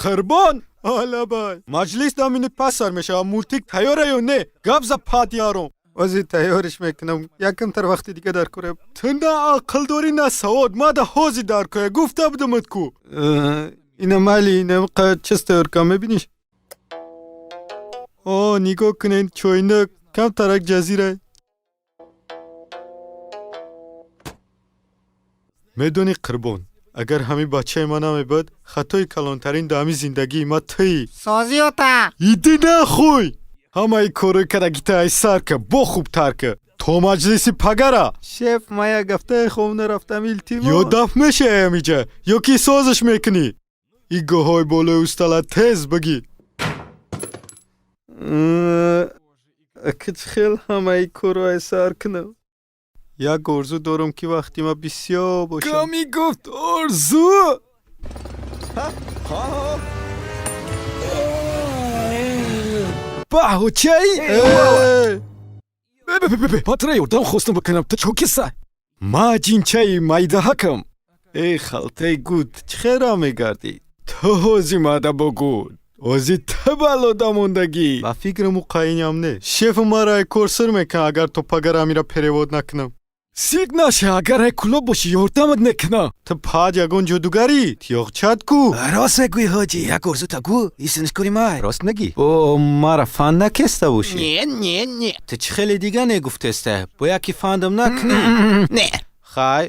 Қурбон, алабай, маҷлис да минут пас сар мешавад. Мултик тайёра ё не? Гап за, пад яром. Ози тайёриш мекунам, якамтар вақти дига дар кора. Ту на ақл дорӣ, на савод. Мада ҳози дар кора гуфта будамат ку. Ина майли, ина чиз тайёр кам, мебиниш? О, нигоҳ кунед, чойнак камтарак ҷазира. Медонӣ, Қурбон, агар ҳамин бачаи ман намебуд, хатои калонтарин дар ҳамин зиндагии ма туӣ. Созиёта. Иди нахуй! Ҳамаи корҳои кардагита ай сар ка, бо хубтар ка то маҷлиси пагара. Шеф, ма як ҳафтаи хоб нарафтам, илтимос. Ё даф мешавӣ ҳамиҷа, ё ки созиш мекунӣ. И гоҳҳои болои устала тез бигӣ. Акич хел ҳамаи корро ай сар кунам. Як орзу дорам, ки вақти ма бисёр бошад. Ками гуфт орзу. Баҳучаи. Э! Патра ёрдам хостам бикунам, ту чо киса? Ма ҷинчаи майдаҳакам. Эй, халтаи гуд, чӣ хел мегардӣ? Ту ҳози мада бугӯ, ози ту балода мондагӣ. Ба фикрам, ӯ қайням не. Шефу маро ай кор сир мекунад, агар то пагара амира перевод накунам. Сик наша, агар ай кулоб бошӣ, ёрдамат мекунам. Ту паҷ ягон ҷодугарӣ, тиёғчат ку. Рост мегӯӣ, ҳоҷӣ, як орзута гӯ, истинаш кори май. Рост нагӣ? О, мара фанд накеста бошӣ? Не, не, не. Ту чӣ хеле дига негуфтеста, бо яке фандам накунӣ? Не. Хай,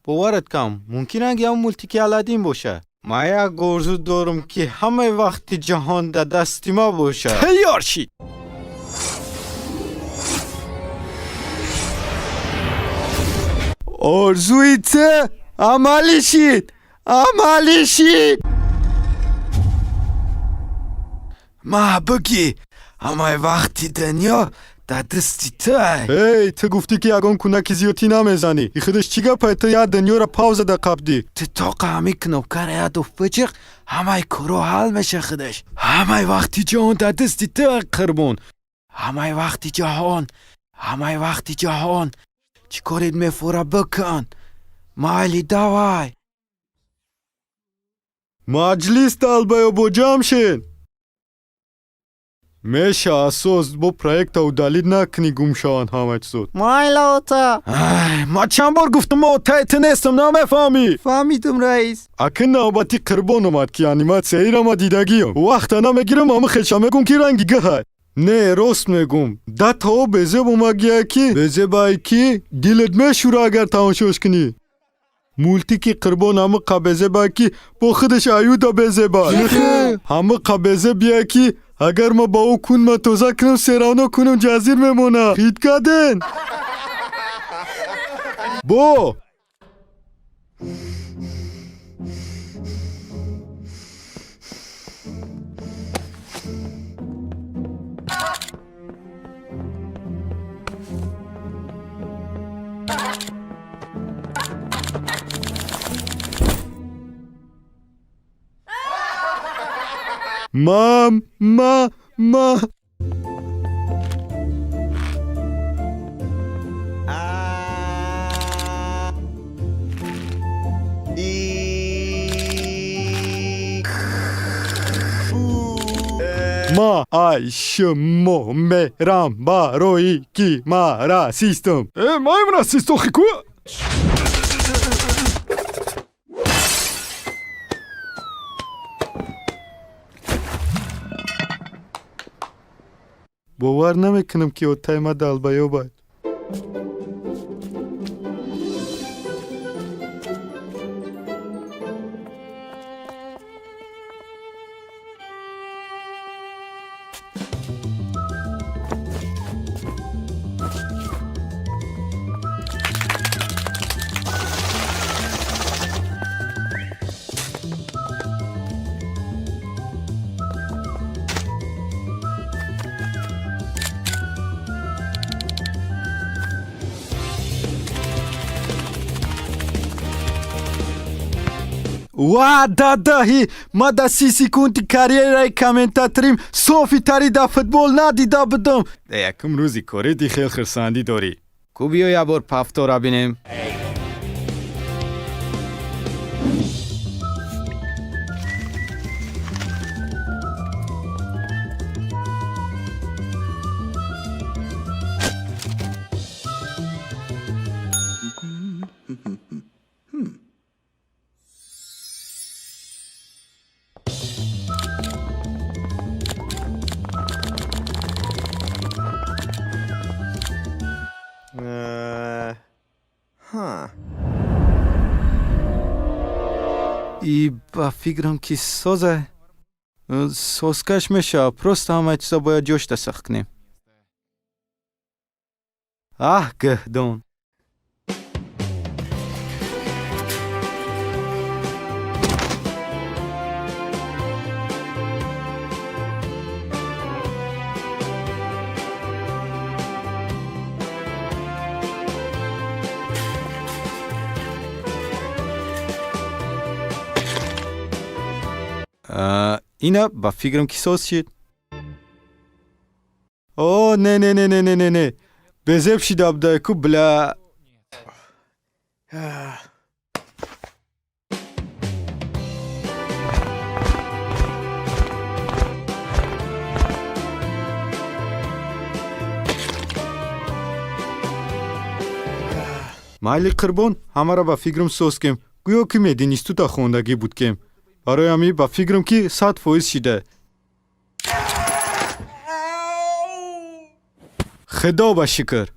боварат кам, мумкин ранги ҳамн мултики Аладдин боша. Ма як орзу дорам, ки ҳамаи вақти ҷаҳон дар дасти ма бошад. Тайёр шид. Орзуи ту амалӣ шид, амалӣ шид. Ма бигӣ, ҳамаи вақти дунё дар дасти туай. Эй, ту гуфтӣ, ки ягон кунаки зиёдтӣ намезанӣ. И худаш чӣ гапай? Ту як дунёро пауза да қабдӣ. Ту тоқа ҳамин кнопкара як дуф биҷиқ, ҳамаи корҳо ҳал меша худаш. Ҳамаи вақти ҷаҳон дар дасти туай, Қурбон. Ҳамаи вақти ҷаҳон, ҳамаи вақти ҷаҳон. Чӣ корет мефора, бикун. Майли, давай. Маҷлис далбаёбо ҷамъ шен. Меша асос бо проекта удалить накунӣ, гум шаванд ҳама чизот. Майла, ота. Ай, ма чанд бор гуфтам, ма отаи ту нестам, намефаҳмӣ? Фаҳмидум, раис. Акн навбати Қурбон омад, ки аниматсияира ма дидагиам. Вақта намегирам, ама хеша мегум, ки ранги гаҳай. Не, рост мегум, датао безеб омагия, ки безебай, ки дилат мешӯра, агар тамошош кунӣ. Мултики Қурбон ҳамиқа безебай, ки бо худаш аюда безебай. Ҳамиқа безебия, ки агар ма ба ӯ кунма тоза кунам, всё равно кунам ҷазир мемонад. Хит карден бо. Мам, ма, ма. Ма ай шумо мерам, барои ки ма расистам. Э, маем расист охи ку. Бовар намекунам, ки отаи ма долбоёбад. Ва дадаҳи, ма да 30 секунди карьераи комментаторим софитари да футбол надида будам. Да якум рӯзи корӣ ди хел хурсандӣ дорӣ. Ку, биё як бор повтора бинем. И ба фикрам ки соза. Созкаш мешава, просто ҳамаи чиза бояд ҷошта сахт кунем. Аҳ, гӯҳдон. Ина ба фикрам ки соз шид. О, не, не, не, не, не, не, не. Безеб шида буда ку, бля. Майли Қурбон, ҳамаро ба фикрам соз кем. Гӯё ки мединистута хондагӣ буд кем. Барои ҳамин ба фикрам ки 100% шида. Худо ба шукр.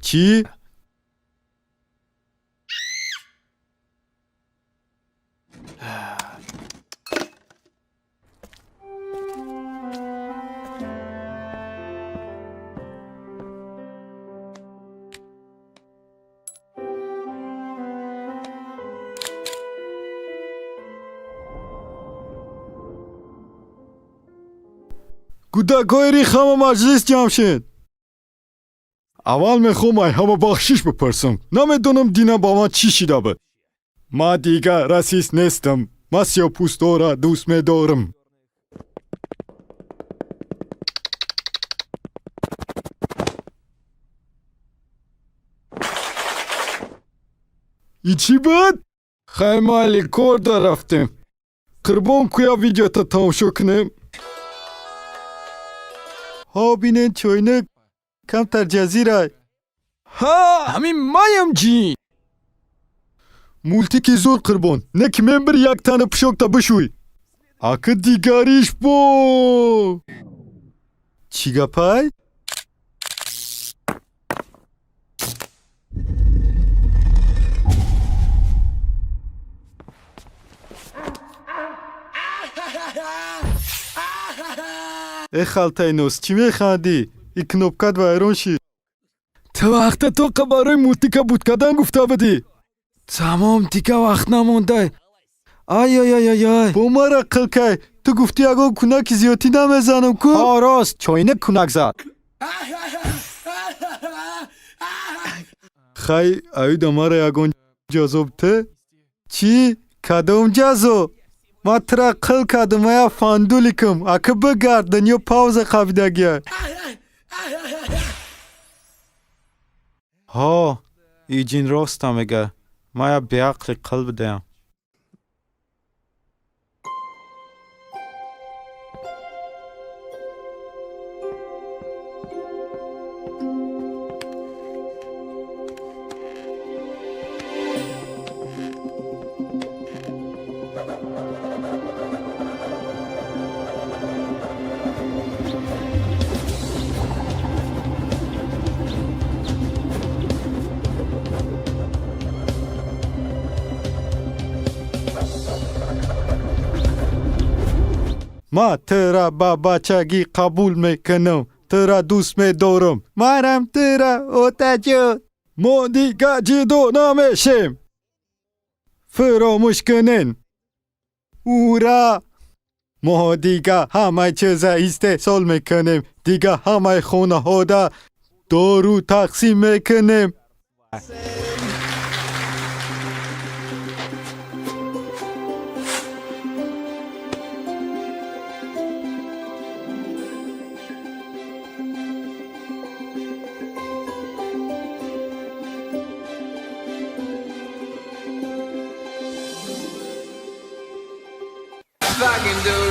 Чӣ? Кӯдакҳои рихама маҷлис ҷамъ шед. Аввал мехоҳам ай ҳама бахшиш бипурсам. Намедонам дина ба ман чӣ шида буд. Ман дигар расист нестам. Ман сиёҳпӯстора дӯст медорам. И чӣ буд? Хай майли, кор дарафтем. Қурбон, куя видеота тамошо кунем. Ҳо, бинен, чойнак камтар ҷазирай. Ҳа, ҳамин маям ҷин. Мултики зур, Қурбон. Не ки мен бир як тана пӯшокта бишӯй. Аки дигариш бо. Чӣ гапай? Э, халтаи нос, чӣ механдӣ? И кнопкат вайрон шид. Ту вақта тоқа барои мултика буд кардан гуфта будӣ. Тамом, дига вақт намондай. Ай-ай-ай-ай. Бо мара қил кай. Ту гуфтӣ ягон кунаки зиёдтӣ намезанам ку? Ҳо, рост, чойнак кунак зад. Хай, аюда мара ягон ҷазо бите? Чӣ? Кадом ҷазо? Ман тура қил кардам, ая фандуликам. Ака бигард, дунё пауза қабидагия. Ҳо, и ҷин роста мега. Ман я беақли қил будаям. Ман тура ба бачагӣ қабул мекунам. Тура дӯст медорам. Манам тура, отаҷон. Мо дигар ҷудо намешем. Фаромӯш кунен. Ура! Мо дигар ҳамаи чиза истеҳсол мекунем. Дигар ҳамаи хонаҳода дору тақсим мекунем. If I can do